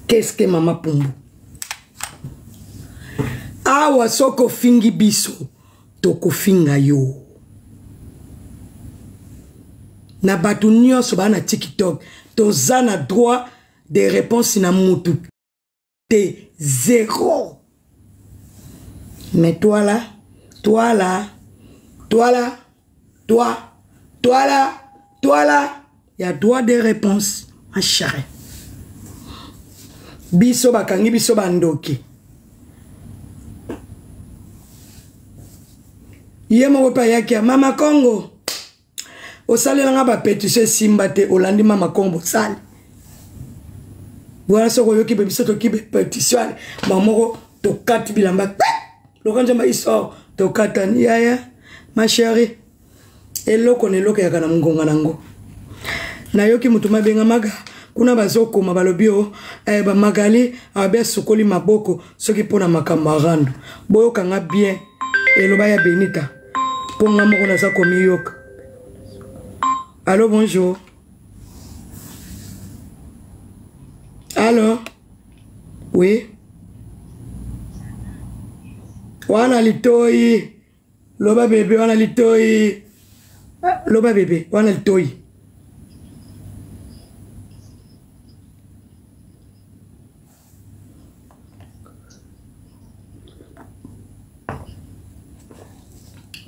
Qu'est-ce que mama pumbu awa soki ofingi biso tokofinga yo na bato nyonso baa na tiktok toza na droit de réponse na mutu te zero mais toi là toi là toi là toi toi là toi là ya droit de réponse ma chérie biso bakangi biso bandoki ye moko mpe ayaki ya mama congo osalela nga bapetition esimba te olandi mama kongo bosali wana soki oyoki be biso toki bepetition ale bango moko tokati bilamba pe loka nzambe isor tokatani yaya ma chérie eloko na eloko eyaka na ngonga nango nayoki moto mabenga kuna bazokoma balobi o eh, bamagali abe asukoli maboko soki mpo na makambo ya rando boyoka nga bien eloba ya benita mpo nga moko naza komiyoka allo bonjour allo oui wana litoi loba bebe wana litoi ah, loba bebe wana litoi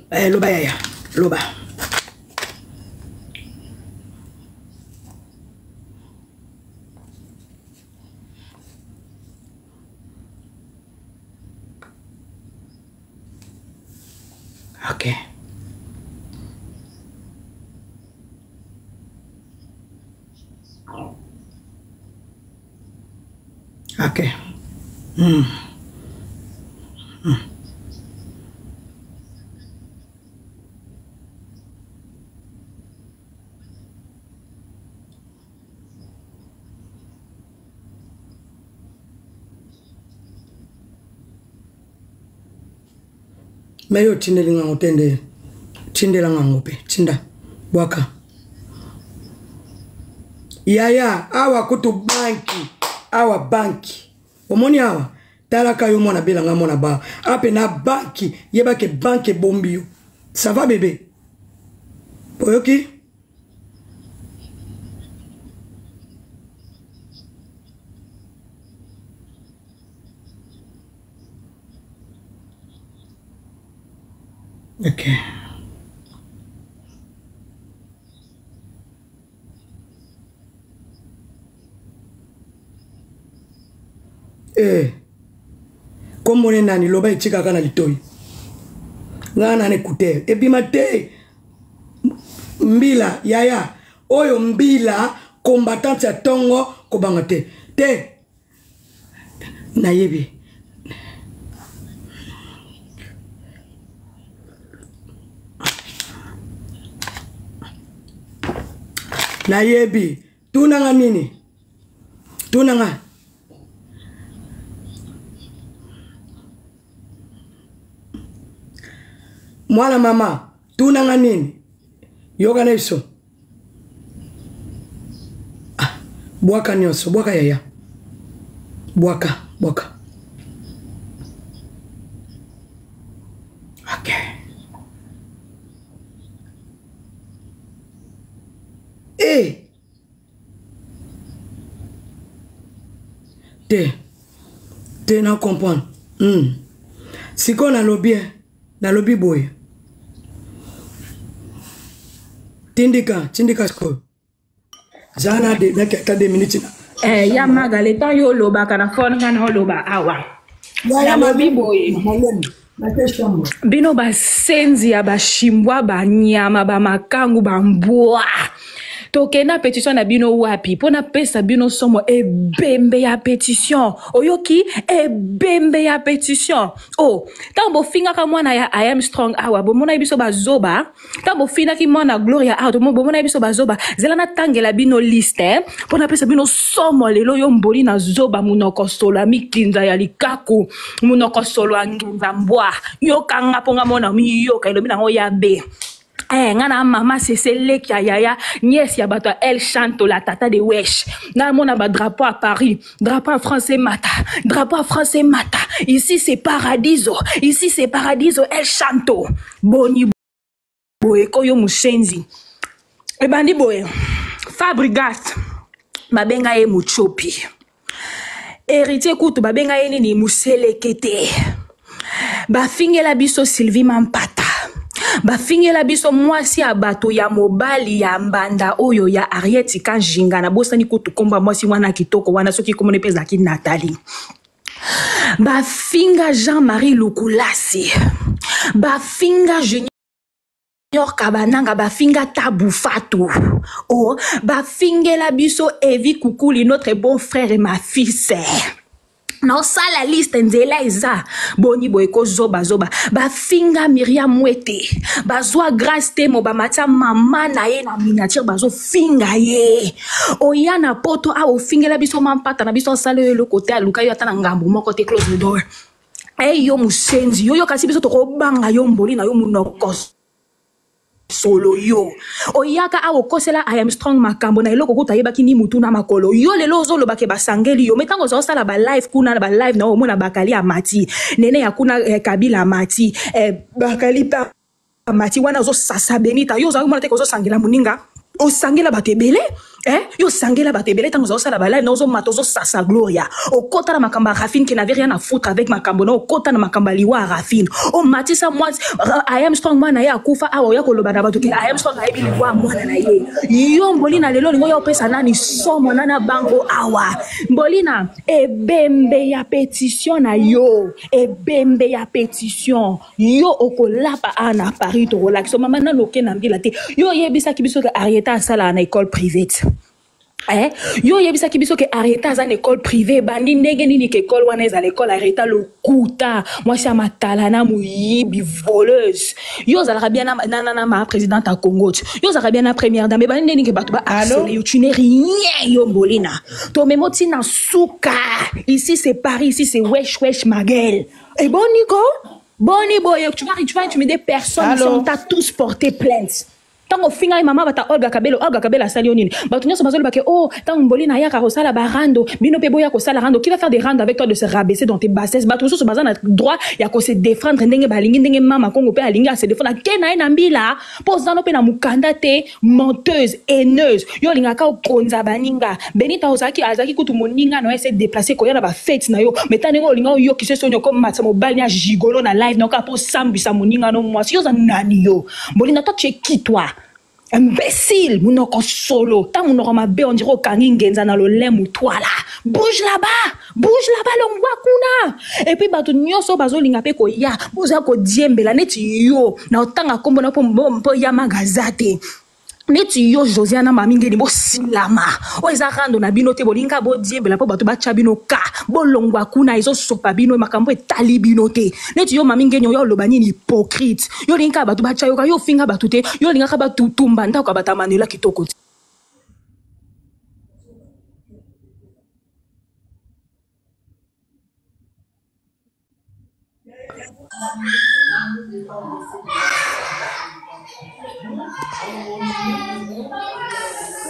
Eh, loba yaya loba ok Ok. Mm. Mm. Me yo otindeli ngango te nde tindela ngango mpe tinda bwaka yaya awa kutu banki awa banki omoni awa talaka yo mwana bela nga mwana ba ape na banki yebake banki ebombi yo ça va bebe oyoki Ok. Eh. Kombo ne nani loba etikaka na litoi. Nga na écouteur. Ebima te. Mbila yaya oyo mbila combattante ya tongo kobanga te. Te. Nayebi. Nayebi. Tuna nga nini? Tuna nga. Mwana mama, tuna nga nini? Yoka na biso. Ah, bwaka nyonso, bwaka yaya. Bwaka, bwaka. Ok. Eh! Te. Te na comprendre. Mm. Sikoyo nalobi eh, nalobi boye. Tindika, tindika sikoyo. Zala na de, naki ata 2 minutes na. Eh, ya maga le temps yo olobaka na phone nga na oloba awa. Nalobi boye. Bino basenzi ya bashimbwa banyama bamakangu bambwa tokenda petition na bino wapi mpo napesa bino somo ebembe ya petition oyoki ebembe ya petition o oh, ntango bofingaka mwana ya I am strong awa bomonaki biso bazoba ntango bofinaki mwana gloria awa bomonaki biso bazoba zela natangela bino liste eh, mpo napesa bino somo lelo yo mboli na zoba monoko solo ya mikinza ya likaku monoko solo ya ngenza mbwa yokanga mpo nga mona miyoka elobi nango ya be. Eh, nga na mama sese leki ya yaya nièce ya bato ya el chanto la tata de wesh namona badrapeau ya paris drapeau ya france emata drapeau ya france emata ici c'est paradiso ici c'est paradiso el chanto boni boye ko yo mosenzi ebandi boye fabrigas babenga ye mochopi héritier kutu babenga ye nini muselekete bafingela biso sylvie mampata bafingela biso mwasi ya bato ya mobali ya mbanda oyo ya ariete kanjinga nabosani kutu komba mwasi wana kitoko wana soki komona mpe ezalaki nathalie bafinga jean-marie lukulasi bafinga junior Junior Kabananga bafinga Tabu Fatou. Oh, bafingela biso Evi Kukuli notre bon frère et ma fille naosala liste nzela eza boni boye kozobazoba bafinga miriam mwete bazwa grace temo bamatia mama na ye na miniature bazofinga ye oya na poto awa ofingela biso mampata na biso asala yo eloko te aluka yo ata na ngambo moko te close the door Hey yo musenzi yo yo kasi biso tokobanga yo mboli na yo munoko solo yo oyaka awa okosela I am strong makambo na eloko kutu ayebaki ni mutu na makolo yo lelo ozoloba ke basangeli yo me ntango oza osala ba live kuna na ba live na yo omona bakali amati nene ya kuna eh, kabila amati eh, bakali pa mati wana ozosasa benita yo ozalaki komona te kozosangela moninga osangela bato ebele eh? yo osangela bato ebele ntango ozosala balive na ozomata ozosasa gloria okota na makambo ya rafine ke n'avait rien à foutre avec makambo na okota na makambo ya liwa ya rafine omatisa mwasi I am strong mwana ye akufa awa oya koloba na bato ke I am strong ayebi liwa ya mwana na ye yo mbolina lelo olingi oya opesa nani somo na na bango awa mbolina ebembe ya petition na yo ebembe ya petition Yo okolapa awa na Paris tokolakisa mama nanu oke na mbila te. Yo oyebisaki biso ke Arieta asalaka na école privée. Eh? Yo oyebisaki biso ke Arieta aza na école privée ebandi ndenge nini ke école wana ezala école Arieta lokuta mwasi ya matala na moyibi voleuse. Yo ozalaka bien na, na, na, na ma présidente ya Congo. Yo ozalaka bien na première dame ebandi ndenge nini ke bato ba harceler yo tu n'es rien yo mbolina. Tomemo ti na suka. Ici c'est Paris, ici c'est wesh wesh ma gueule. Et bon, Nico, boni boye, tu vas, tu vas intimider personne. Ici, on t'a tous porté plainte. ntango ofingaki mama bata olga kabelo olga kabelo asali yo nini bato nyonso bazoloba ke oh ntango mbolina ayaka kosala barando bino mpe boya kosala rando qui va faire des rando avec toi de se rabaisser dans tes bassesses bato mosusu baza na droit ya kose défendre ndenge balingi ndenge mama kongo mpe alingi ase défendre ake na ye na mbila mpo oza no mpe na mokanda te menteuse haineuse yo olingaka okonza baninga benita ozalaki azalaki kutu moninga na yo ese déplace koya na bafete na yo mai ta ndenge olinga oyokisa soni okomatisa mobali ya gigolo na live na yo kaka mpo osambwisa moninga no mwasi yo oza nani yo molinga toi tu es qui toi imbécile monoko solo ta monoko mabe on dirait okangi ngenza na lolemo toi là bouge là-bas bouge là-bas longwa kuna et puis bato nyonso bazolinga mpe koya boza kodiembela neti yo na otanga nkombo na mpo ya magaza te neti yo josiana mami ngeni bosilama oyo eza rando na bino te bolinga bodiembela mpo bato batya bino ka bolongwa kuna ezosopa bino makambo etali bino te neti yo mami ngeni oyo oloba nini hypocrite yo olingi kaka bato batya yo ka yo ofinga bato te yo olingaka batutumba ndako ya bato ya manuela kitoko te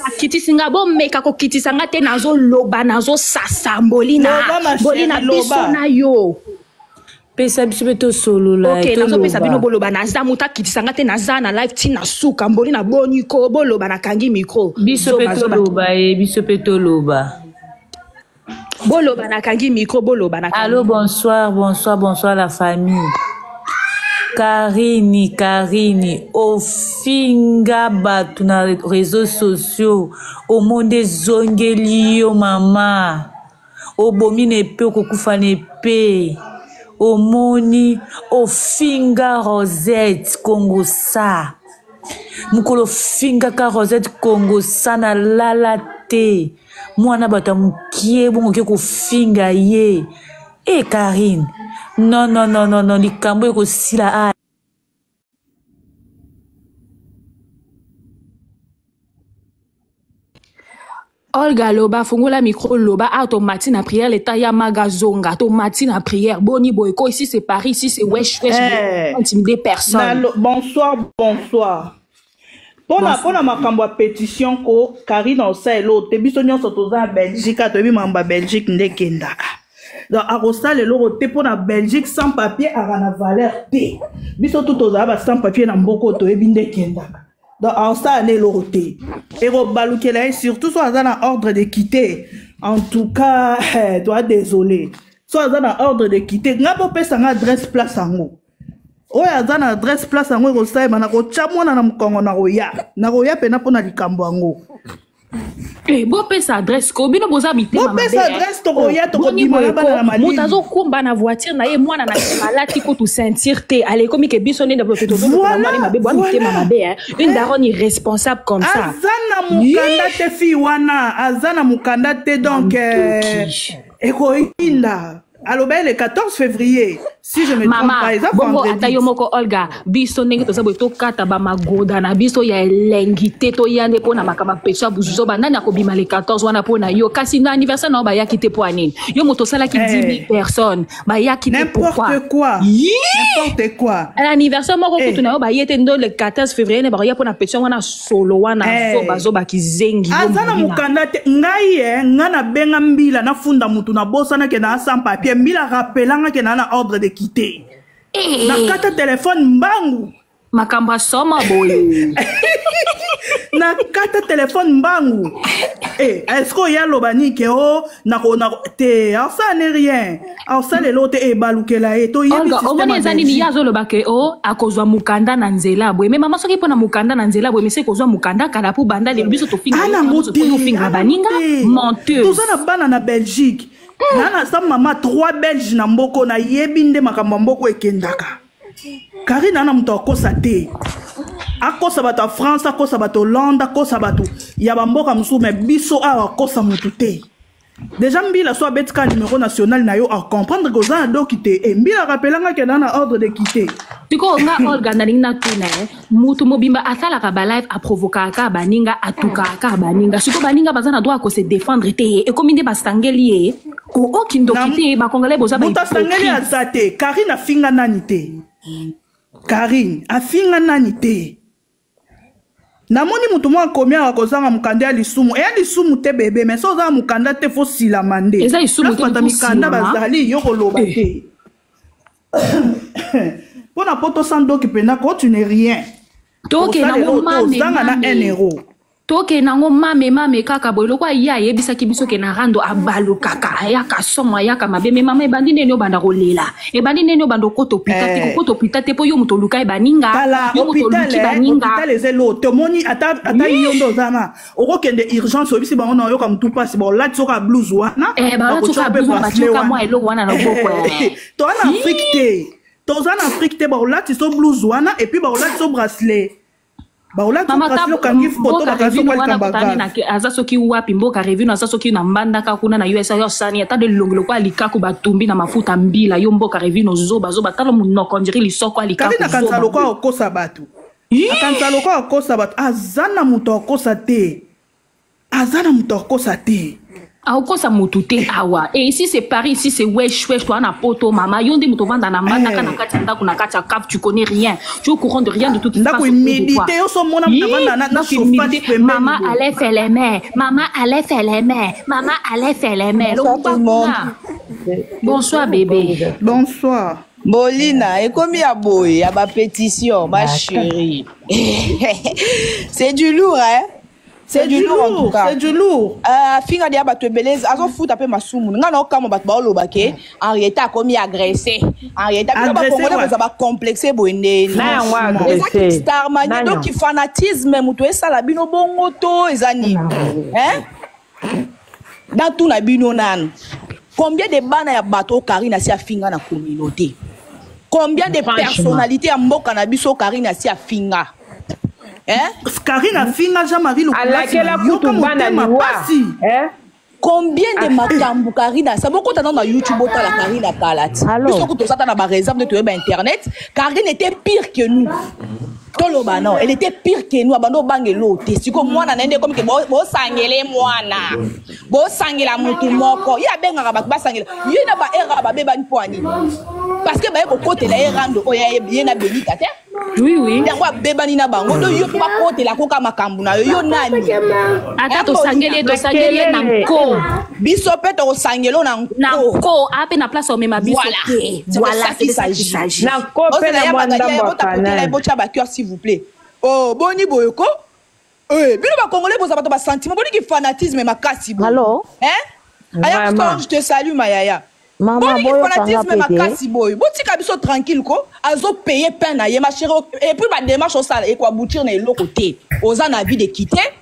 akitisi nga bomeka kokitisa nga te nazoloba nazosasa mbolina mbolina biso na yo pesa biso mpe tosolola ok nazopesa bino boloba naza moto akitisa nga te naza na live ntina suka mboli na boni ko boloba nakangi micro biso mpe toloba ye biso mpe toloba boloba nakangi micro boloba na allo bonsoir bonsoir bonsoir la famille karini karini ofinga bato na réseaux sociaux omonde ezongeli yo mama obomi na epe okokufa na epe omoni ofinga rosette kongosa mokolo ofingaka rosette kongosa nalala te mwana bato ya mokie bongo oke kofinga ye e karine non non non non non likambo ekosila a Olga loba fungola micro loba ah tomati na prière leta ya maga zonga tomati na prière boni boye ko ici c'est Paris ici c'est wesh wesh eh, intimider personne bonsoir bonsoir. Pona pona makambo ya petition ko Karine osala eloko te biso nyonso toza na Belgique toyebi makambo ya Belgique nde ekendaka donc akosala eloko te mpo na Belgique sans papier aka na valeur te biso tu tozala ba sans papier na mboka oyo toyebi nde ekendaka donc akosala na eloko te ekobalukela ye surtout so aza na ordre de quitter en tout cas eh, toa désolé so aza na ordre de quitter nga bopesa nga adresse place yango oyo aza na adresse place yango ekosalema nakotya mwana na mokongo nakoya nakoya mpena mpo na likambo yango Eh, bopesa adresse ko bino boza mitema bopesa mabe, eh. adresse tokoya Oh, tokobima boni na bana na boye ko, malili moto azokumba na voiture na ye mwana na nsima alati kutu ceinture te ale ekomi ke biso nde Voilà, mabe bwa mitema voilà. mabe hein. Une daronne irresponsable comme ça. Aza na mokanda te fille wana aza na mokanda te donc eh, Bandoki. ekoyinda aloba ye le 14 février si je me trompe Mama pas eza bongo ata vendredi yo moko Olga, biso ndenge toza boye tokata bamagoda na biso ya elengi te, toya nde mpo na makambo ya peso ya buzoba. Nani akobima le 14 wana mpo na yo? Kasi na anniversaire na yo bayaki te mpo ya nini? Yo moto osalaki 10 000 eh, personnes bayaki te pourquoi? N'importe quoi. Yii! N'importe quoi. Anniversaire moko kutu Eh. na yo baye te, ndo le 14 février ne bakoya mpo na peso wana solo wana Eh. zoba zoba kizengi yo aza na molina. mokanda te ngai ye ngai nabenga mbila nafunda motu nabosana ke na sans papier mbila rappelanga ke na na ordre de quitter Eh. nakata telefone mbangu makambo ya soma boye nakata telefone mbangu eh, est-ce que oya aloba nini ke o nako nako te aosala ne rien aosala eloko te ebalukela ye toyebi Olga, système omoni ya eza nini ye Belgique azoloba ke o akozwa mokanda na nzela boye me mama soki mpo na mokanda na nzela boye mese kozwa mokanda kala mpo banda lelo biso tofinga yo ana yango nyonso te mpona ofinga ana yango baninga te menteuse toza na bana na belgique na na sa mama trois belge na mboko nayebi nde makambo ya mboko ekendaka karine ana moto akosa te akosa bato ya france akosa bato hollande akosa bato ya bamboka mosusu me biso awa akosa motu te deja mbila so abeti kaka numero national na yo acomprendre ke oza na doki te e mbila rappelanga ke na na ordre de quitter sikoyo nga Olga nalingi natuna ye mutu mobimba asalaka balive aprovokaka kaka baninga atukaka kaka baninga sikoyo baninga baza na droit ya kose défendre te ye ekomi nde basangeli ye ookindoki te bakongolais boza moto asangeli bahypocrite aza te karine afinga nani te karine afinga nani te namoni motu moko akomi awa kozanga mokanda ya lisumu eya lisumu te bebe mais so oza na mokanda te fo silama nde eza lisumu place te bato ya fo mikanda silama bazali yo koloba Eh. te mpo na poto sans doki mpena ko tu n'es rien tokende osala yango eloko te mame ozanga na 1 mame euro tokende yango mame mame kaka boye lokola ye ayebisaki biso ke na rando abalukaka ayaka somo ayaka mabe me mama ebandi ndeni obanda kolela ebandi ndeni obanda okota hôpital te Eh. kokota hôpital te mpo yo moto oluka ye baninga tala yo moto hôpital oluki eh, baninga hôpital eza eloko te omoni ata ata yo nde oza na okokende urgence oyebisi bango na oyoka motu mpasi baolati soka blouse wana Eh, balati bakotya soka mpe blouse wana bracelet batioka mwa wana eloko wana na loboko eh. toza na afrique te toza na afrique te baolati so blouse wana epuis baolati so bracelet baolati so mama ta bracelet okangi foto mboka bakangi revino so wana kwalikambo kotani grave na aza soki wapi mboka revino aza soki na mbandaka kuna na usa yo sani ata de elongi lokola likaku batumbi na mafuta mbila yo mboka revino zoba zoba tala monoko ondiri lisoko ya likaku karine akanisa zoba lokola boye akosa bato Ih! akanisa lokola akosa bato aza na moto akosa te aza na moto akosa te aokosa motu te awa e ici c'est Paris, ici c'est wesh wesh toi na poto mama yo nde moto ovanda na mbandaka na Eh. kati ya ndako na kati ya cave tu connais rien tu es au courant de rien de tout qui se ndako passe autour de toi humidité yo so omona moto Ih, avanda na ndako chauffage humidité pembeni mama boye allait faire les mains mama allait faire les mains mama allait faire les mains Bonsoir longwa tout le monde. kuna bonsoir bébé bonsoir Bolina, et comme il y a beau, il y a ma pétition, ma chérie. C'est du lourd, hein? C'est c'est du du lourd en tout lourd cas. c'est du lourd Finga dia bato ebele azofuta mpe masumu nga na okamwa bato baoloba ke Henrietta akomi agressé Henrietta bino agressé bakongole wapi boza bacomplexe boye ndeni Na yango franchement eza agressé. kickstarmania Na donc yango. fanatisme moto esala bino bongo to eza nini hein? Natuna bino nanu combien de bana ya bato oyo Karine asi afinga na communauté, combien de Franchement. personnalité ya mboka na biso Karine asi afinga, hein? karine afinga jean-marie lukulasi Alakela nayoka kutu bana motema liwa. pasi Eh? Combien de makambo Karine asa bokota nano na youtube otala Karine akala ti biso Allô? kutu toza ata na bareserve nde toyeba internet. Karine était pire que nous toloba non, elle était pire que nous abanda obanga eloo te sikoyo mwana na ye nde ekomi ke bosangele mwana bosangela motu moko ye abengaka bato basangela ye na baera babebani mpo ya nini parce que baye kokotela ye rando oyo ye na benita te. Oui, oui. Yango abebani na bango do yo mpo bakotela koka makambo na yo yo nani? Ata tosangeli ye tosangeli ye na nko. Biso mpe tokosangelo na nko. Na nko ape na place omema biso te. Voilà, c'est de ça qu'il s'agit. Na nko mpe na mwa ndambo ya kanani. Botya ba cœur s'il vous plaît. Oh, boni boye ko? Eh, bino ba congolais boza bato ba sentiment, boni ki fanatisme makasi boye. Allô? Hein? Aya je te salue ma yaya. Mama Boni ki boyokanga fanatisme pe te. makasi boye. Botika biso tranquille ko. Azo payer pain na ye ma chérie et puis ba démarche osala et ko aboutir na eloko te. Oza na vie de quitter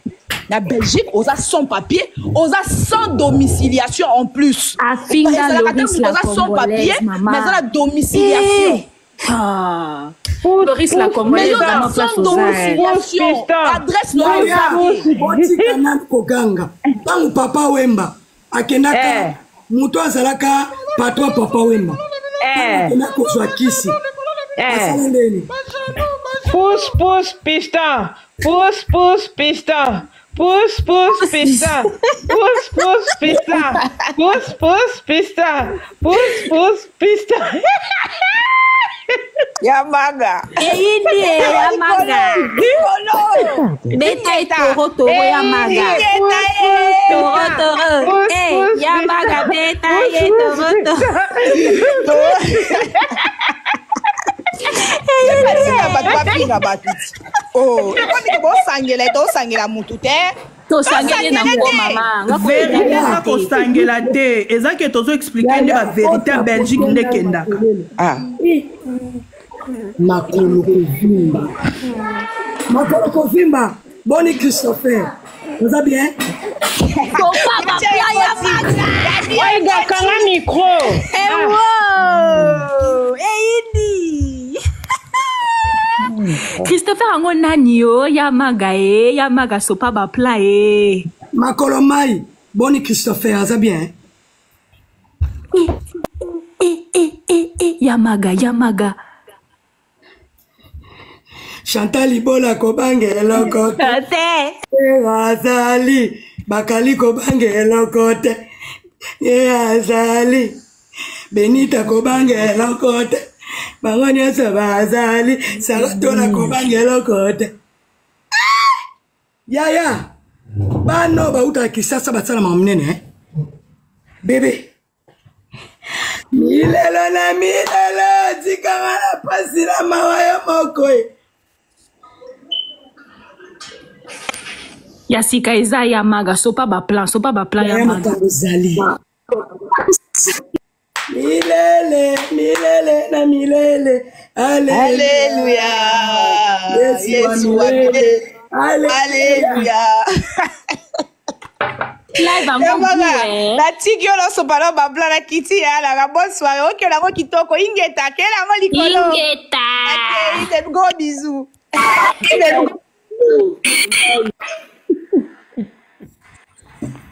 na Belgique, oza sans papier, oza sans domiciliation en plus. Afinga Ezalaka te Loris moto la oza sans papier, congolaise, mama. mais aza na domiciliation. Eh. Ah. Loris la Mais congolaise yo vraiment sans place aux ailes. domiciliation, adresse na yo Yaya, eza te. botika nanu koganga ntango papa wemba akendaka Eh. moto azalaka patron papa wemba Eh. akenda kozwa kisi Eh. asala ndeni Pousse, pousse, piston. Pousse, pousse, piston. Pousse, pousse, piston. Pousse, pousse, piston. Pousse, pousse, piston. Pousse, pousse, piston. Yamaga. Eyindi e yamaga. Likolo. Beta e toro toro yamaga. Toro toro. Eh yamaga beta ye toro toro. Tika bato bafinga bato ti. Oh, ekomi bosangela tosangela mutu te. Tosangeli na ngo mama. Nga Vérité koyeba eza te. kosangela te eza ke tozo explike nde baverité ya belgique nde ekendaka Ah. Makolo kovimba makolo kovimba boni christopher oza bien Topa ba pla yamaga. Oiga, kanga micro. Ewo. Eyindi. Christopher yango nani yo yamaga e yamaga sopa ba pla e. Makolo mai boni christopher aza bien E e e e yamaga yamaga. Chantal ibola kobanga eloko te Te. Azali bakali kobanga eloko te ye azali benita kobanga eloko te bango nyonso bazali saratola kobanga eloko te yaya bana oyo bautaka kisasa basalama monene eh? Bebe milelo na milelo tikanga na pasi na mawa yo moko e. Ya sika eza yamaga sopa ba plan sopa ba plan Yaya yamaga. makambo ezali milele milele na milele Alléluia. Yesu wa Yesu wa milele milele. Alléluia. Alléluia. Live yango Yamaga, goût eh. natiki yo nyonso pano babla na kiti ya alaka bonsoir okela yango kitoko ingeta kela yango likolo Ingeta. Akei, gros bisous.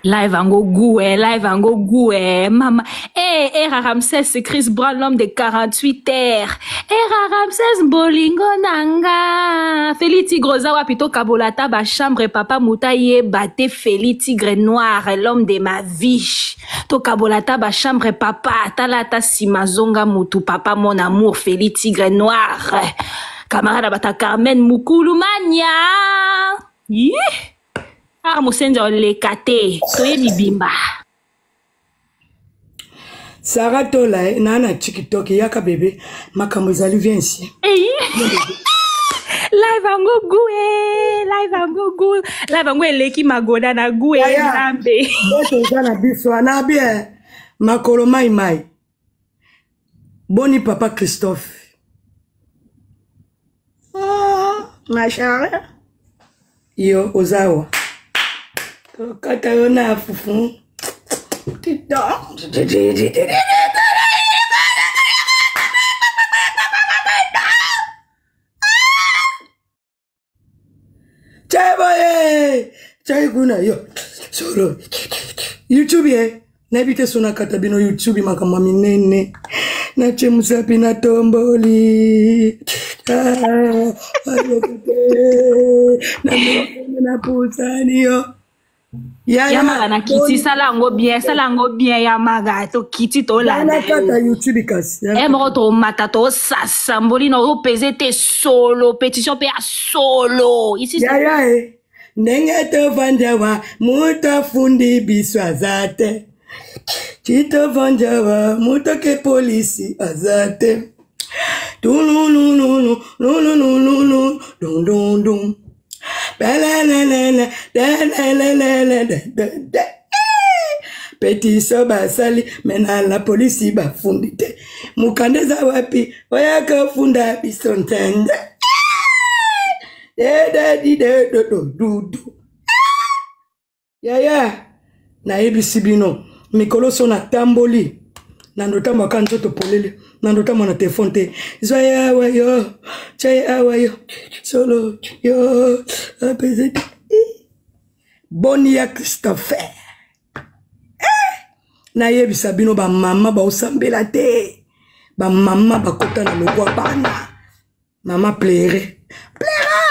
Live yango goût eh, live yango goût eh, mama. Eh, Era Ramsès, c'est Chris Brown, l'homme de 48 heures. Era Ramsès, bolingo nanga. Feli Tigre oza wapi tokabola ta ba chambre papa muta yeba te Feli Tigre noir, l'homme de ma vie. Tokabola ta ba chambre papa, tala ta sima zonga mutu papa mon amour Feli Tigre noir. Camarade bata Carmen Mukulu mania. Yeah. Ah, mosenzi oleka te toyebi bimba Sara Tola eh, na na TikTok yaka bebe makambo ezali viens ici. Ei. Live yango gu e live yango gu live yango eleki magoda na gu e Yaya. nzambe Boto eza na biso na bien makolo mai mai. Boni papa Christophe. Oh, ma chérie. Yo ozawa. Tokata yo na fufu. Chai boye! Chai kuna yo. Solo. YouTube ye. Nayebi te so nakata bino YouTube makambo ya minene. Natie mosapi na tomboli. Ah, ayoka te. Na mekende na pusani yo. Ya maga na kiti sala yango bien sala yango bien ya maga tokiti tolanda kata youtube kasi e moko tomata tosasa mbolina ozopese te solo pétition mpe ya solo isi yaya e ndenge tovandi awa moto afundi biso aza te ti tovandi awa moto ke polisi aza te tululululu lululululu dundundun petiso basali me na la polisi bafundi te mokanda eza wapi oyaka ofunda biso ntende dededidedododudu yaya nayebisi bino mikolo so natamboli na ndotambwaka nzoto polele na ndotambwa na telefone te zwa ye awa yo tya ye awa yo solo yo apese boni ya christopher eh! nayebisa bino bamama baosambela te bamama bakota na lokwa bana Maman pleurait. Pleura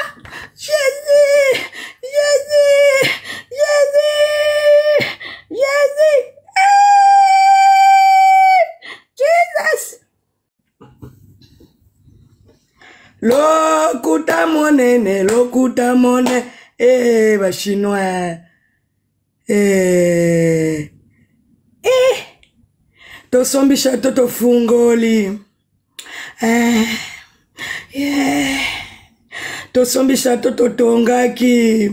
Jésus Jésus Jésus Jésus hey! Jesus Lokuta monene, lokuta monene, eh, ba chinois. Eh, eh, tosombi chateau tofungoli. Eh, yeah. Tosombi chateau totongaki.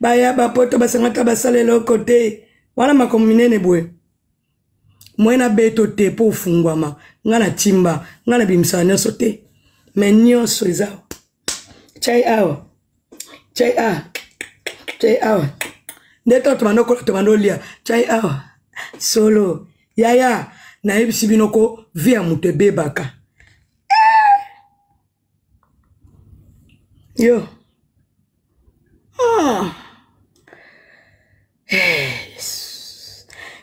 Baya bapoto basangata basala eloko te. Wana makambo minene boye. Moye na beto te mpo ofungwama. Nga na timba, nga na bimisaka nyonso te. Me nyonso eza chai awa. Chai awa. Chai awa. Nde to tobanda okola tobanda olia. Chai awa. Solo. Yaya, nayebisi bino ko vie ya moto ebebaka. Eh! Yo. Ah. Eh,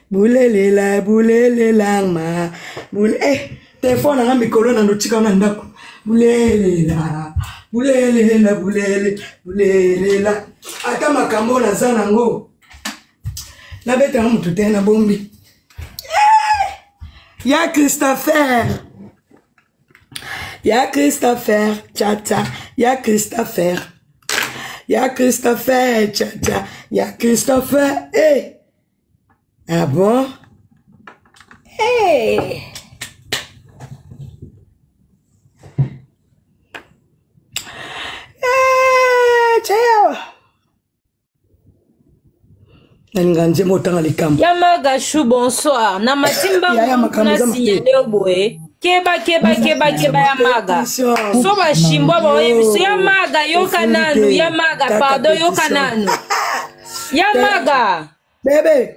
bulelela bulelela ma bule eh, telefone nanga mikolo na ndotika na ndako bulelela bulelela bulele bulelela ata makambo oyo naza nango nabetanga motu te nabombi eh, ya christopher ya christopher chacha ya christopher ya christopher chacha ya christopher e eh. ah bon hey. Eh. Eh, ciao. Nalinga nzembo otanga likambo ya magashu bonsoir na matimba signale yo boye keba keba keba keba ya maga so bashimbwa baoyebiso ya maga yoka nanu ya maga pardon yoka nanu ya maga bebe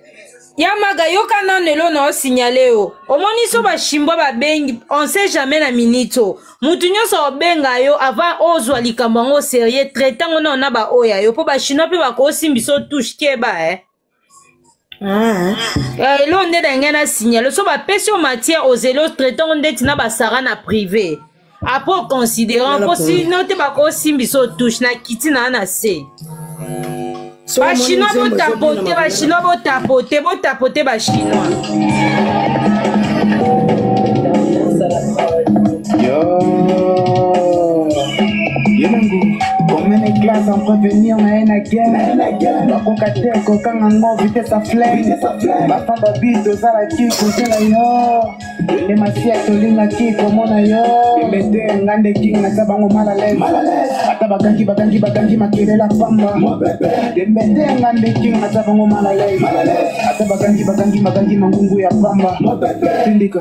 ya maga yoka nanu elo na osignale yo omoni so bashimbwa babengi on sait jamais na minute o mutu nyonso obenga yo avant ozwa likambo yango serieux traite yango nao na baoyo ya yo mpo bachinois mpe bakosimbisa touche keba eh. Ah. Eh, elo nde na ngai na signale so bapesi yo matière ozeli otraite yango ndeti na basara na privé après oconsidérant mpo sino te bakosimbisa touche na kiti na na se bachinois botapote bachinois botapote botapote bachinois Yo, Yelengu, combien de classes en prévenir na ye na guerre bakoka te kokanga ngo vitesse ya flemme bafa babi tozalaki kozela yo Nde masiya tolingaki komona yo Tembe te nga nde king naza bango mal à l'aise Ata bagangi bagangi bagangi makelela pamba Tembe te nga nde king naza bango mal à l'aise Ata bagangi bagangi bagangi mangungu ya pamba Tindika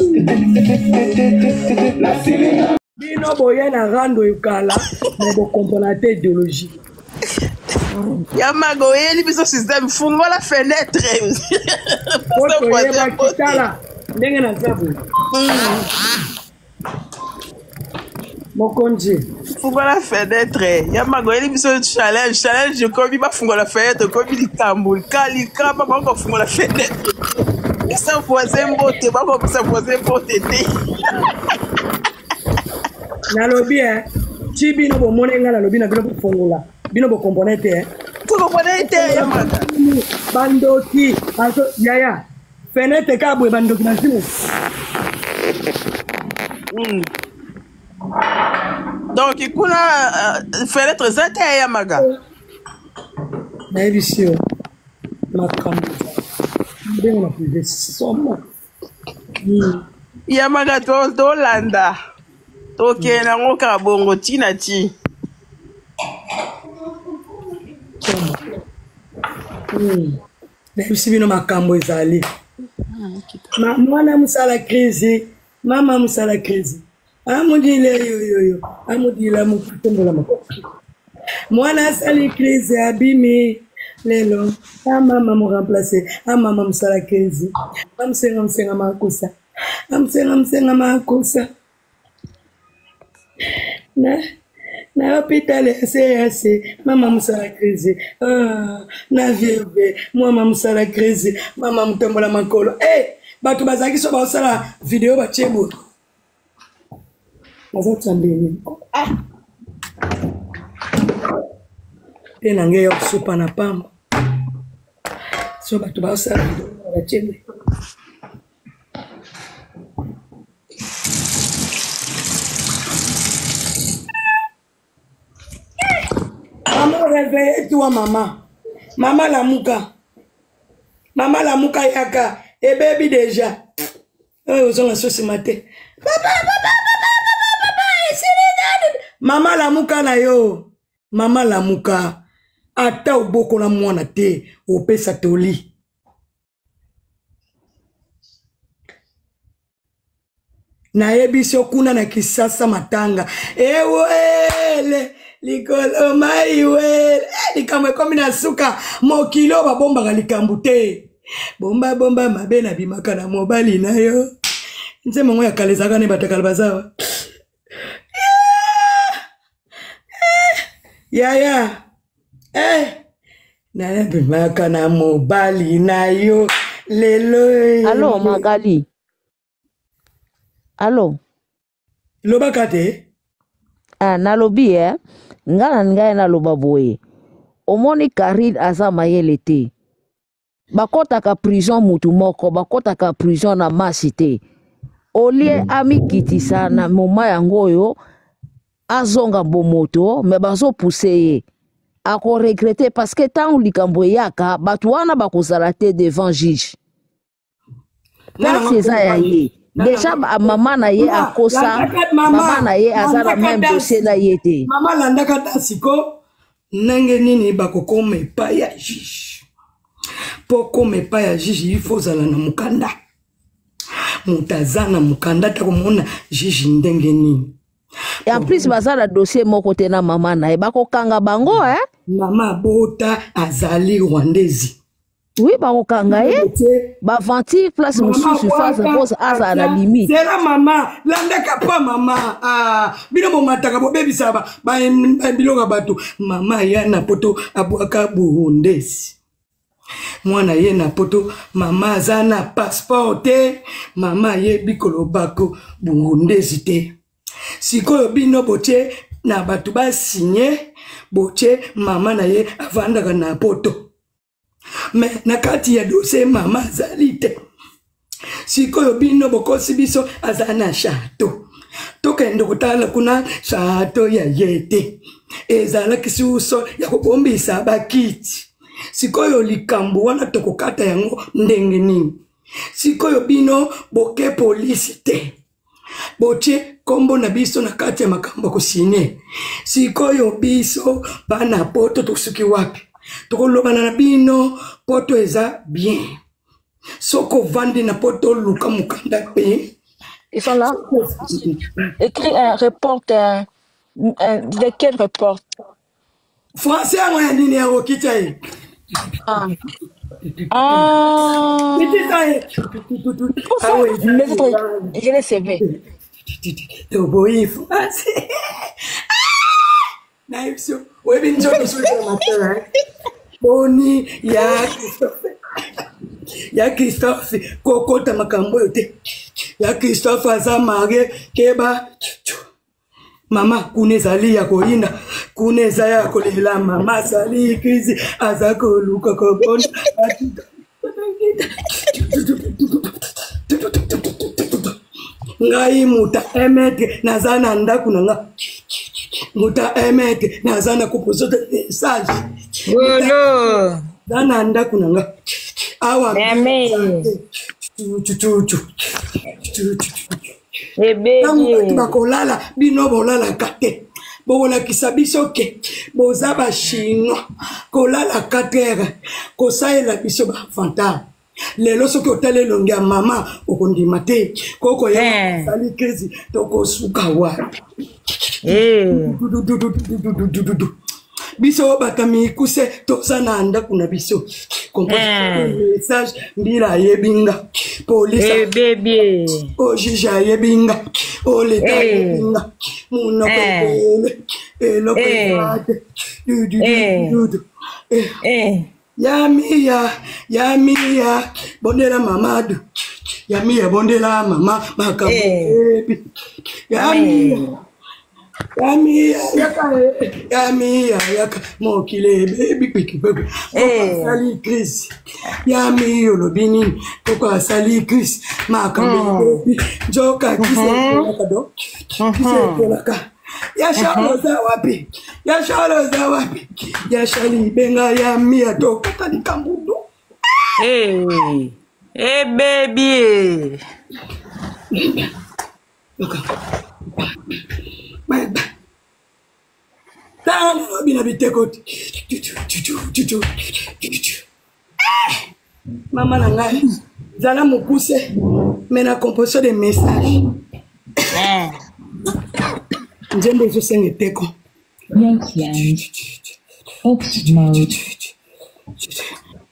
Bino boye na rando ekala me bokompona te idéologie ya mago oyeli biso système fungola fenêtre po toyebaki tala ndenge naza boye mokonzi fungola fenêtre ya mago oyeli biso challenge challenge ekomi bafungola fenêtre ekomi likambo likama bakofungola fenêtre pesa voisin mbote bakopesa voisin mbote te nalobi e ti bino bomoni ngai nalobi na bino bofongola bino bokompone te tokompone te ya maga. Bandoki bazo yaya fenêtre kaka boye bandoki bazimu. Donc kuna fenêtre eza te ya Maga. Nayebisi yo makambo ndenge na prive somo. Ya Maga tolanda tokende yango kaka bongo ti na ti. Nayebisi bino makambo ezali. Mwana mosala crise, mama mosala crise. Amudile yoyoyo, amudila mukutombola maboko. Mwana asali crise abimi lelo, amama mo remplacer, amama mosala crise. Amusenga musenga makusa. Amusenga musenga makusa. Na na hôpital ya CAC, mama mosala crise. Ah, na vieve, mama mosala crise, mama mutombola makolo. Eh, bato bazalaki so baosala video batie boye. Bazotia ndenge. Ah. Te na ngai ya kosopa na pamba. So bato baosala video batie boye. Maman, réveille-toi, maman. Maman lamuka. Maman lamuka yaka. Ebebi déjà. Oyo ozonga so nsima te. Papa, papa, papa, papa, papa, esili nani? Mama lamuka na yo. Mama lamuka. Ata obokola mwana te, opesa toli. Nayebisi yo kuna na Kisasa matanga ewele likolo mai wele likambo ekomi na suka. Mokili oyo babombaka likambo te. Bomba bomba mabe na bimaka na mobali na yo. Nzembo yango ya kala ezalaka ne bato ya kala baza. Yaya nayebimaka na mobali na yo lelo. Alo Magali. Alo. Lobaka te. Ah, nalobi nga na ngai naloba boye. Omoni Karine aza mayele te. Bakotaka prison mutu moko, bakotaka prison na masi te. Olie amikitisa na moma yango oyo azonga bomoto, mais bazopousse ye. Ako regretter parce que tango likambo eyaka, bato wana bakozala te devant juge. Place eza ya ye. Déjà mama na ye akosa, mama na ye aza na même dossier na ye te. Mama landaka tasiko ndenge nini bakokoma epai ya juge. Po koma epai ya juge, il faut ozala na mokanda. Moto aza na mokanda ta komona juge ndenge nini. Et en plus baza na dossier moko te na mama na ye, bakokanga bango Mama bota azali rwandaise. Oui, bakokanga ye. Baventure place mosusu face pose azala na limite. Zela mama, landaka pa mama. Ah, bino bomataka bobebisa ba biloko ya bato. Mama ya na poto abwaka burundesi. Mwana ye na poto, mama aza na passeport te. Mama ayebi kolobako burundesi te. Sikoyo bino botie na bato ba signer, botie mama na ye avandaka na poto. Mais na kati ya dossier mama azali te. Sikoyo bino bokosi biso aza na château. Tokende kotala kuna château ya ye te. Ezalaki suso ya kobombisa bakiti. Sikoyo likambo wana tokokata yango ndenge nini? Sikoyo bino boke polisi te. Botie kombo na biso na kati ya makambo ya kosine. Sikoyo biso bana poto tosuki wapi? Tokolobana na bino poto eza bien. Soko ovandi na poto luka mokanda pe. Ils sont là. Écris un report, de quel report? Français yango ya nini yango kita ye? Ah. Ah. Kitisa ye. Pour ça, les autres, je les savais. Toboyi français. Na biso, oyebi nzoto soki na matin, hein? Boni ya Christophe. Ya Christophe, kokota makambo oyo te. Ya Christophe aza marié, keba. Mama kuna ezali ya koyinda, kuna eza ya kolela. Mama asali crise, aza koluka kobonda. Ngai muta emetre naza na ndako na nga, muta emetre naza na koposo te message. Lolo. Naza na ndako na nga awa. Cucucu. Ntango bato bakolala, bino bolalaka te. Bokolakisa biso ke boza bachinois. Kolala 4 heures, kosalela biso bafantar. Lelo soki otali elongi ya mama, okondima te. Koko ya asali crise, tokosuka wapi? Dududududududududu. Biso bato mikuse toza na ndako na biso. Message mbila ayebi nga, polise o juge ayebi nga, o leta ayebi nga, monoko ebele, eloko eza te. Dududududu. Yamiya, yamiya, bondela mamadu. Yamiya, bondela mama makambo ebi. Yamiya, yamiya, yaka, yamiya, yaka, mokili ebebi kpekipekwe. Koko asali crise. Yamiya, olobi nini? Koko asali crise, makambo ebebi. Nzoka kisi ekolaka do, kisi ekolaka. Ya Charles oza wapi? Ya Charles oza wapi? Ya Charles, benga ya Mia, tokata likambo do. Hey. Hey, baby. Tala nalobi na biteko. Mama na ngai, zala mokuse, mais na composition de message, nzembo ezosenga eteko.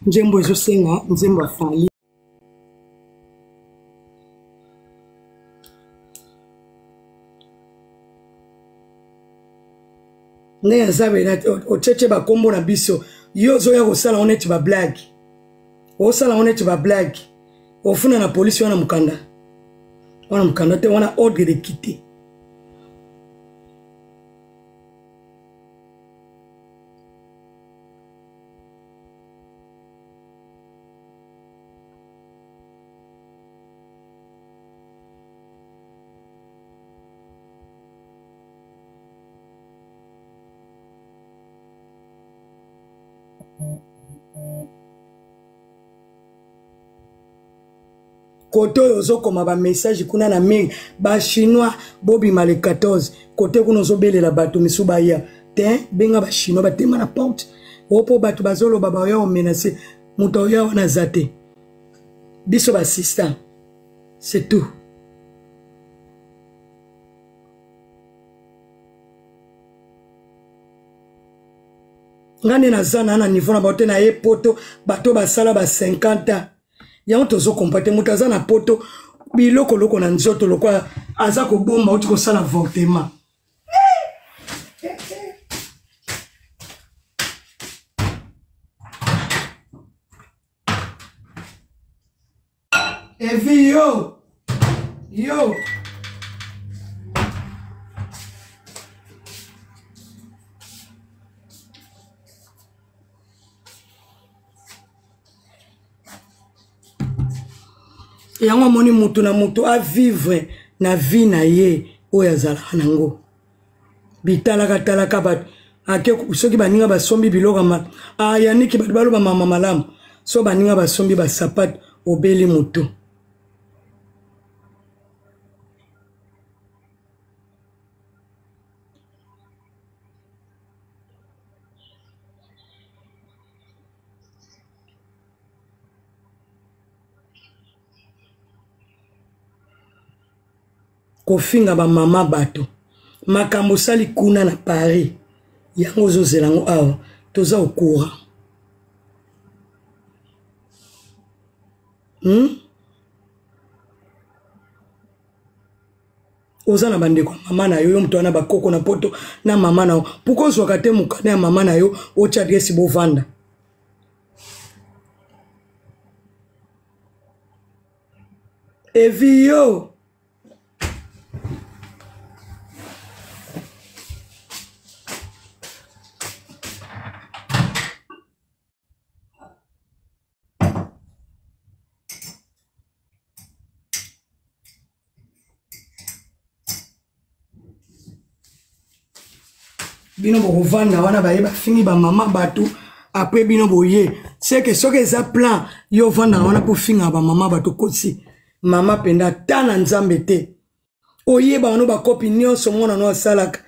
Nzembo ezosenga nzembo afali. Ndenge aza otietie bakombo na biso, yo ozoya kosala ngo neti bablage, osala ngo neti bablage. Ofuna na polisi wana mokanda, wana mokanda te, wana ordre de quitter. Kote oyo ozokoma bamessage kuna na mingi, bachinois bobima le 14. Kote kuna ozobelela bato misu baya te, benga bachinois batema na porte oyo, mpo bato bazoloba baya omenace moto oya wana aza te. Biso baassistant, c'est tout. Nga nde naza na niveau na bato te. Na ye poto, bato basala ba 50 ans, yango tozokompa te. Moto aza na poto, biloko loko na nzoto lokola aza kobomba, auti kosala avortement. Evi yo yo, yango amoni motu na motu avivre na vie na ye oyo azalaka nango. Bitalaka talaka bato ake, soki baninga basombi biloko ma ayaniki, bato baloba mama malamu. So baninga basombi basapato, obeli motu. Kofinga bamama bato, makambo osali kuna na Paris, yango ozozela yango awa. Toza au courant, Oza na bandeko ya mama na yo, yo moto wana bakoko na poto na mama na yo, pourkui ozwaka te mokanda ya mama na yo, otya adresi, bovanda? Evi yo. Bino bokovanda wana baye bafingi bamama bato apres bino boye seke soki eza plan yo ovandaka wana mpo ofingaka bamama bato okosi mama mpenza ata na nzambe te oyeba wano bakopi nyonso mwana no asalaka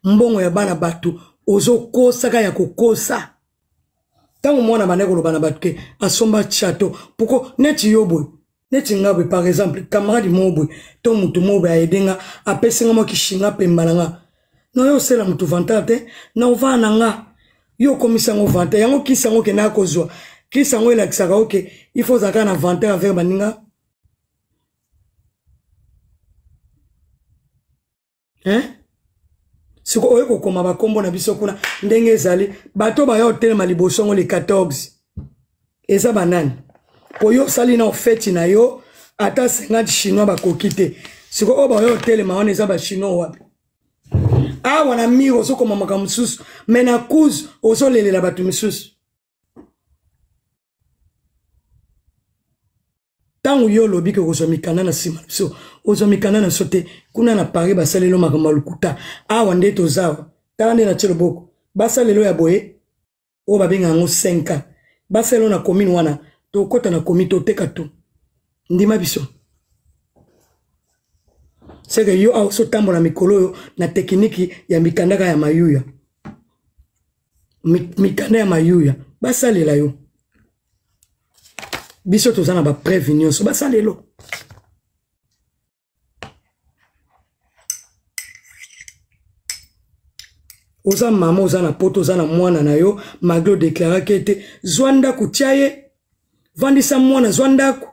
mbongo ya bana bato ozokosaka ya kokosa ntango mwana bandaki koloba na bato ke asomba chateau poko neti yo boye neti nga boye par exemple camarade moko boye to motu moko boye aede nga apesi nga mwa kishinga pemba na nga na yo osela motu vantar te na ovaa na nga yo okomisi yango vantar yango kisi yango okendaka kozwa kisi yango elakisaka oke il faut ozalaka na vantar avec baninga hein siko oye kokoma bakombo na biso kuna ndenge ezali bato baya otelema liboso yango le 14 eza banani po yo osali na ofeti na yo ata 50 chinois bakoki te siko oyo baya otelema wana eza bachinois wapi awa na mire ozokoma makambo mosusu me na cause ozolelela bato misusu ntango yo olobi ke okozwa mikanda na nsima na biso ozwa mikanda na biso te kuna na paris basaleli yo makambo ya lokuta awa nde toza awa tala nde natie loboko basalelo ya boye oyo babenga yango 5 ans basalelo na commune wana tokota na commune toteka to ndima biso seke yo awa osotambola mikolo oyo na tekiniki ya mikanda kaka ya mayuya mikanda ya mayuya basalela yo biso toza na bapreuve nyonso basalelo oza mama oza na poto oza na mwana na yo malgre odeklaraki ete zwa ndako tia ye vandisa mwana zwa ndako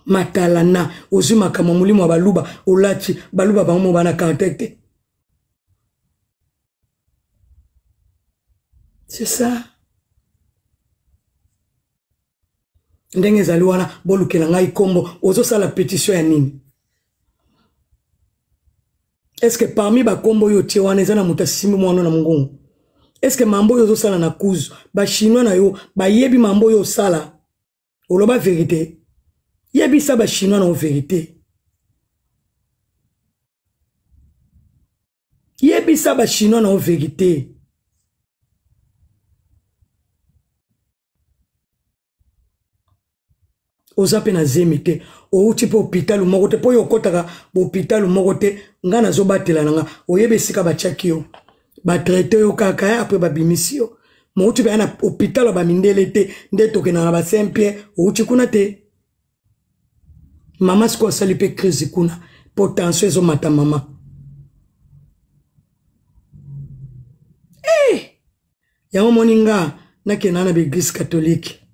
matalana ozwi makambo molimo ya baluba olati baluba bango mo bana caractère te c'est ça ndenge ezali wana bolukela ngai nkombo ozosala pétition ya nini est ce que parmi bakombo oyo otie wana eza na moto asimbi mwana na mongongo est ce que mambo oyo ozosala na kuzu bachinois na yo bayebi mambo oyo osala oloba verité yebisa bachinois na yo verité yebisa bachinois na yo verité oza mpe na zemi te outi mpe hôpital moko te mpo oyo okɔtaka bohôpital moko te ngai nazobatela na nga oyebi esika batiaki yo batraite yo kaka eh, apres babimisi yo mouti mpe ya na hôpital ya bamindele te nde tokendaka na ba saint pierre outi kuna te mama sikoyo asali mpe crise kuna mpo tension ezomata mama hey! Eh! Yango moni nga nakenda na baeglise catholique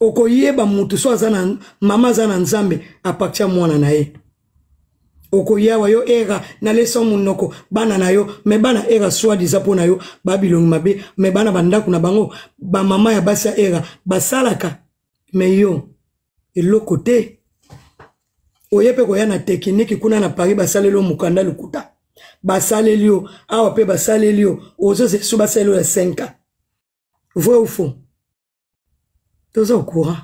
okoyeba mutu so aza na mama aza na nzambe apartir ya mwana na ye okoyawa yo era nalesa monoko bana na yo me bana era soi disa mpo na yo babilongi mabe me bana bandako na bango bamama ya basi ya era basalaka me yo eloko te oye mpe koya na tekiniki kuna na paris basaleli yo mokanda lokuta basaleli yo awa mpe basaleli yo ozozela so basaleli yo ya 5 ans vrai ou faux toza au courant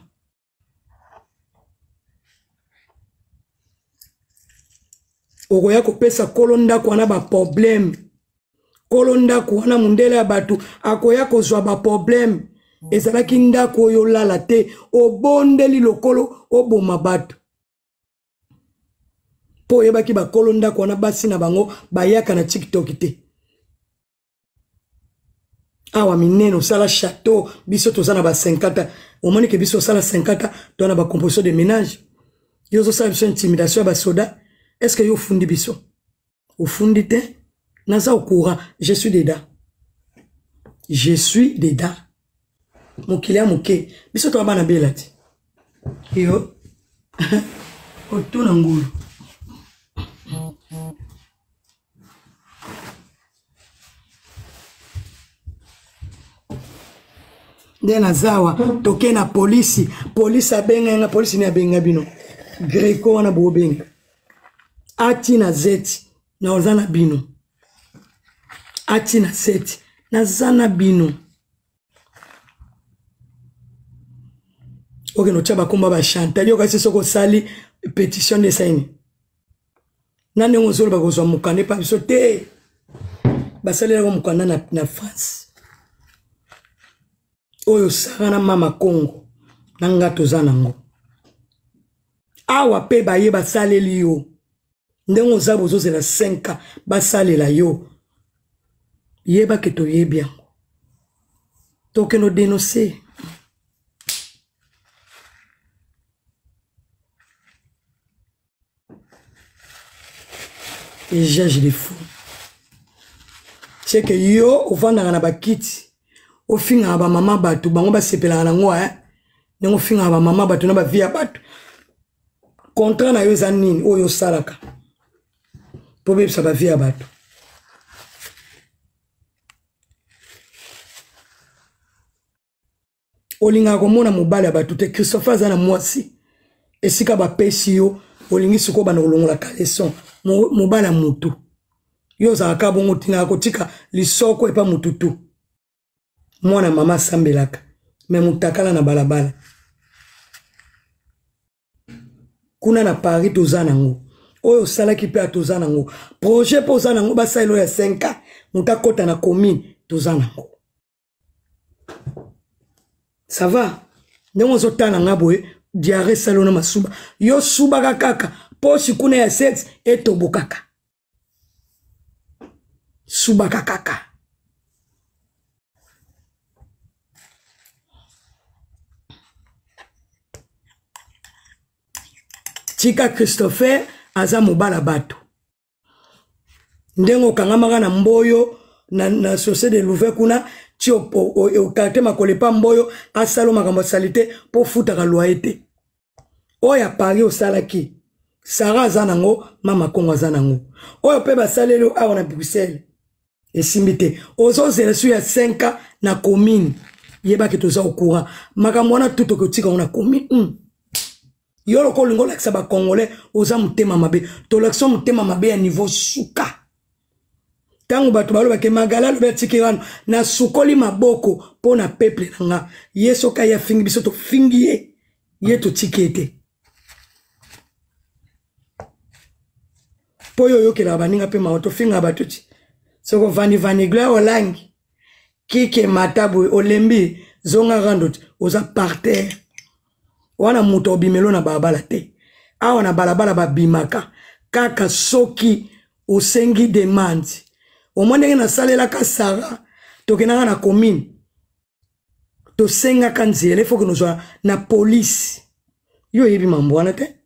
okoya kopesa kolo ndako wana baproblème kolo ndako wana mundele ya bato akoya kozwa baproblème ezalaki ndako oyo olala te obondeli lokolo oboma bato mpo oyebaki bakolo ndako wana basi na bango bayaka na tiktok te awa minene osala chateau biso toza na ba 50 omoni ke biso osala 50 to na bacomposition de ménage yo ozosala biso intimidation ya basoda est ce que yo ofundi biso ofundi te naza au courant je suis deda je suis deda mokili ya moke biso toa bana bela te yo otuna ngulu nde naza awa toke na polisi polisi abenga nga polisi nini abenga bino greco wana bobenga ati na zeti naza na bino ati na seti naza na bino okende otya bakomba bachantal yo kasi soki osali pétition nde esaini. Na ndenge ozoloba kozwa mokanda epa biso te. Basalelaka mokanda na, na France. Oyo Sara na mama Congo na nga toza nango. Awa pe baye basaleli yo. Ndenge oza bozozela 5 ans basalela yo. Yeba ke toyebi yango. Tokende odenonse. Usage de fou. C'est que yo ovandaka na bakiti ofingaka bamama bato bango basepelaka nango eh? Ndenge ofingaka bamama bato na bavie ya bato contrat na yo eza nini oyo osalaka mpo obebisa bavie ya bato? Olingaka komona mobali ya bato te. Christopher aza na mwasi esika bapesi yo, olingi sikoyo banda kolongola caleçon mobali ya motu. Yo ozalaka bongo, otingaka kotika lisoko epa motu tu. Mwana mama asambelaka me motakala na balabala kuna na Paris. Toza nango oyo osalaki mpe toza nango projet mpe oza nango basalelo ya 5 ans moto akɔta na commune, toza nango. Ça va ndenge ozotala nga boye, diare esali na masuba, yo subaka kaka posi kuna ya sexe etobokaka, subaka kaka. Tika Christopher aza mobala bato. Ndenge okangamaka na mboyo na, na société de Louvain kuna ti okarte makolo epa mboyo asala makambo asali te mpo ofutaka loyer te. Oyo ya Paris osalaki, Sara aza nango, mama Kongo aza nango. Oyo mpe basaleli awa na Bruxelles esimbi te, ozozela su ya 5 ans na commune. Yebaki toza au courant makambo wana tu tokotika ngo na commune. Yo lokola olingi olakisa bacongolais oza motema mabe, tolakisa motema mabe ya niveau suka. Ntango bato balobake Magala alobi atiki wana, nasukoli maboko mpo na peuple na nga. Ye soki aye afingi biso, tofingi ye, ye totiki ye te. Mpo oyo oyokelaka baninga mpe mawa, tofingaka bato ti soki ovandi vandi gloire olangi kike mata boye olembi zonga rando ti oza par terre wana. Moto obimelo na balabala te. Awa na balabala babimaka kaka soki osengi demande. Omoi ndenge nasalelaka Sara, tokendaka na commune, tosengaka nzela efoke nozwa na polise. Yo oyebi mambo wana te,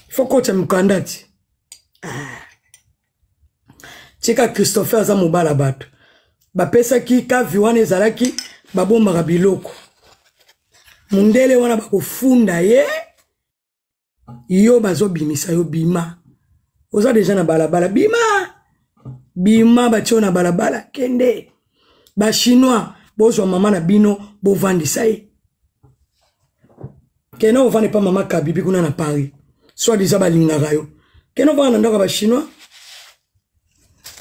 fo kotya mokanda ti. Ah. Tika Christopher aza mobala bato bapesaki kavi wana ezalaki babombaka biloko. Mundele wana bakofunda ye, yo bazobimisa yo. Bima, oza deja na balabala, bima bima, batie yo na balabala, kende. Bachinois bozwa mama na bino bovandisa ye, kende ovanda epa mama Kabibi kuna na Paris. Soit disa balingaka yo, kende ovanda na ndako ya bachinois.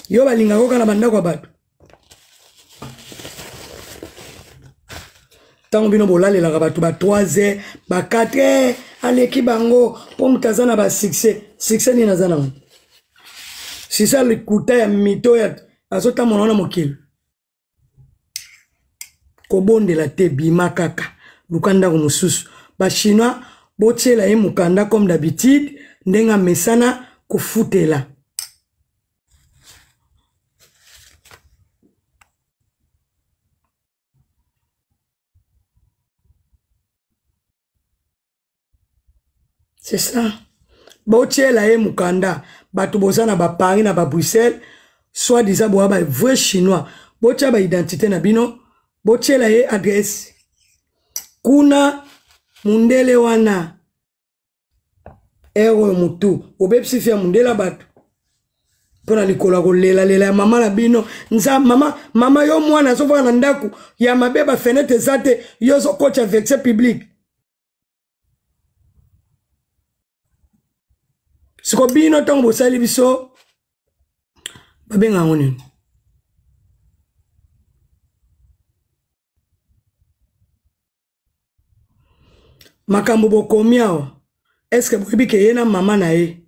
Yo balingaka oka na bandako ya bato. Ntango bino bolalelaka bato ba 3 heures, ba 4 heures, aleki bango mpo moto aza na basuccès. Succès nini aza nango? Succès likuta ya mito ya azotambola wana mokili. Kobondela te, bima kaka, luka ndako mosusu. Bachinois botiela ye mokanda comme d'habitude ndenge amesana kofutela. C'est ça, botiela ye mokanda. Bato boza na baparis na babruxelles, soit disant boya ba vrai chinois, botia baidentité na bino, botiela ye adresse kuna. Mundele wana ere oyo motu obebisi fi ya mundele ya bato mpo na likolo ya kolelalela ya mama na bino. Nza mama, mama yo mwana azofaka na ndako ya mabe, bafenetre eza te, yo ozokotya vexe publique. Siko bino ntango bosali biso babenga yango nini? Makambo bokomi awa, eske boyebi ke ye na mama na ye?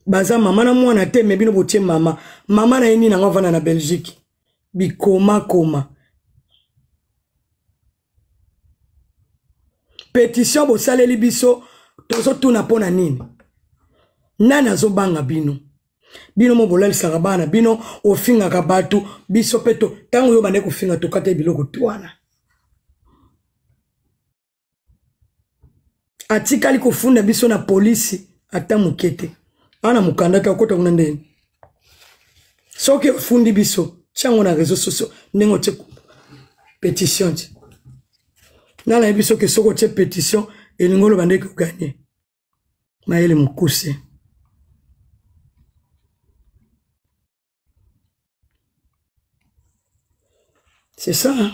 Baza mama na mwana te, me bino botie mama. Mama na ye nini yango avanda na Belgique? Bikomakoma. Petition bosaleli biso, tozotuna mpo na nini? Nani azobanga bino? Bino mo bolalisaka bana bino, ofingaka bato, biso mpe to ntango yo bande kofinga tokata biloko twana. Atikali kofunda biso na polisi ata moke te. Ana mokanda te, akota kuna ndeni. Soki ofundi biso, tiango na réseau sociaux ndenge otie pétition ti. Nga nayebi soki soki otie pétition elingi oloba ndenge oganye. Mayele mokuse. C'est ça, hein?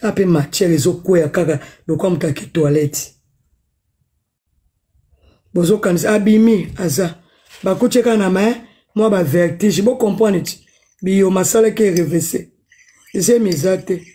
Ape matière ezokweya kaka lokola moto ake toilette. Bozokanisa abimi aza bakuti kaka na main mwa ba vertige, bo comprendre ti biyoma asalaki erevese zemi eza te.